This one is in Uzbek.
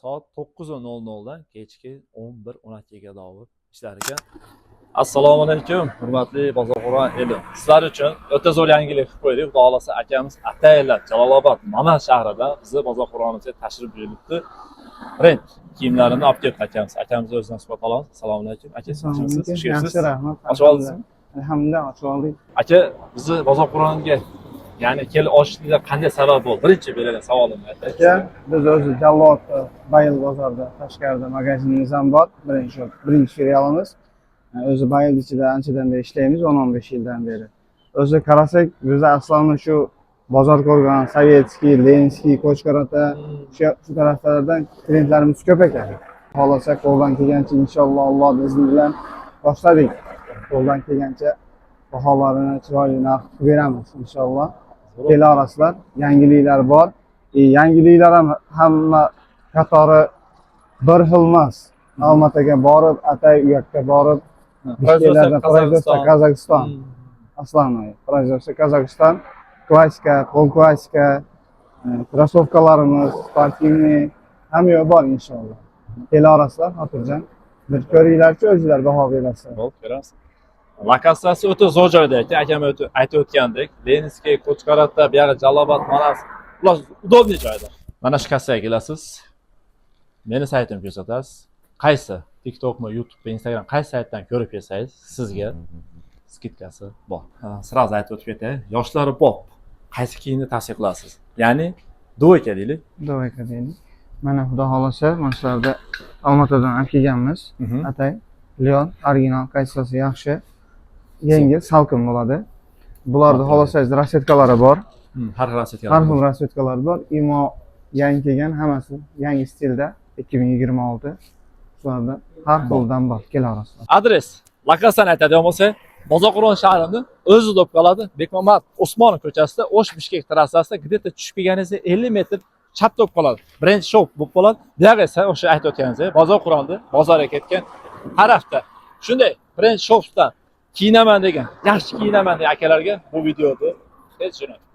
Soat 9:00 dan kechki 11-12 ga ishlar ekan. Assalomu alaykum, hurmatli Bozorqo'rg'on eli. Sizlar uchun o'ta zo'r yangilik qilib qo'ydik. Xudo xohlasa, akamiz ataylab Jalolobod, Maman shahridan bizni Bozorqo'rg'onimizga tashrif buyuribdi. Brend kiyimlarini olib kelibdi akamiz. Akamiz o'zidan suhbat olamiz. Assalomu alaykum. Aka, yaxshimisiz? Xush kelibsiz. Yaxshi, rahmat. Ochib oldingizmi? Alhamdulillah, ochib oldik. Aka, bizni Bozorqo'rg'onga, ya'ni kelib olishlikda qanday sabab bo'ldi? Birinchi berilgan savolimni aytaylik. Aka, biz o'zi Jalolobodda, Bayil bozorida, tashqarida magazinimiz ham bor. Birinchi birinchi filialimiz. O'zi Bayil ichida anchadan beri ishlaymiz, 10-15 yildan beri. O'zi qarasak, bizda aslida shu Bozorqo'rg'on, Советский, Lenskiy, Qo'chqor-Ota, shu taraflardan klientlarimiz ko'p ekan. Xohlasa, qo'ldan kelgancha, inshaalloh, Alloh izni bilan boshladik. Qo'ldan kelgancha baholarini chiroyli narx qilib beramiz, inshaalloh. Kelaverasizlar, yangiliklar bor. Yangiliklar ham hamma qatori bir xil emas. Olmaotaga borib, atay u yoqqa borib, Bishkeklardan производство Qozog'iston. Основной производство Qozog'iston. Klassika, полуклассика, krossovkalarimiz, спортивный, hamma yoq bor, inshaalloh. Kelaverasizlar, xotirjam. Bir ko'ringlarchi, o'zinglar baho berasizlar. Bo'ldi, ko'ramiz. Lokatsiyasi o'ta zo'r joyda ekan, akam aytib o'tgandek. Lenskiy, Qo'chqor-Ota, bu yog'i Jalolobod, Manas. Xullas, удобный joyda. Mana shu kassaga kelasiz. Meni saytimni ko'rsatasiz. Qaysi? TikTokmi, YouTube'mi, Instagram, qaysi saytdan ko'rib kelsangiz, sizga скидка si bor. Ha, сразу aytib o'tib ketay. Yoshlari pop. Qaysi kiyimni tavsiya qilasiz? Ya'ni двойка deylik. Двойка deylik. Mana, xudo xohlasa, mana shularda Olmaotadan olib kelganmiz. Atay Leon, original, качество si yaxshi. Yengil, salqin bo'ladi. Bularda xohlasangiz расцветка lari bor. Har xil расцветка. Har xil расцветка lar bor. Imo yangi kelgan, hammasi yangi stilda, 2026. Shularda har xildan bor, kelaverasizlar. Adres, lokatsiyani aytadigan bo'lsak, Bozorqo'rg'on shahrini o'zida bo'lib qoladi. Bekmuhammad Usmonov ko'chasida, O'sh Bishkek trassasida где-то tushib kelganingizda 50 metr chapda bo'lib qoladi. Brend shop bo'lib qoladi. Bu yoq esa o'sha aytib o'tganingizdek, Bozorqo'rg'onni bozorga ketgan tarafda. Shunday brend shopdan kiyinaman degan, yaxshi kiyinaman degan akalarga bu videoni tez jo'natib.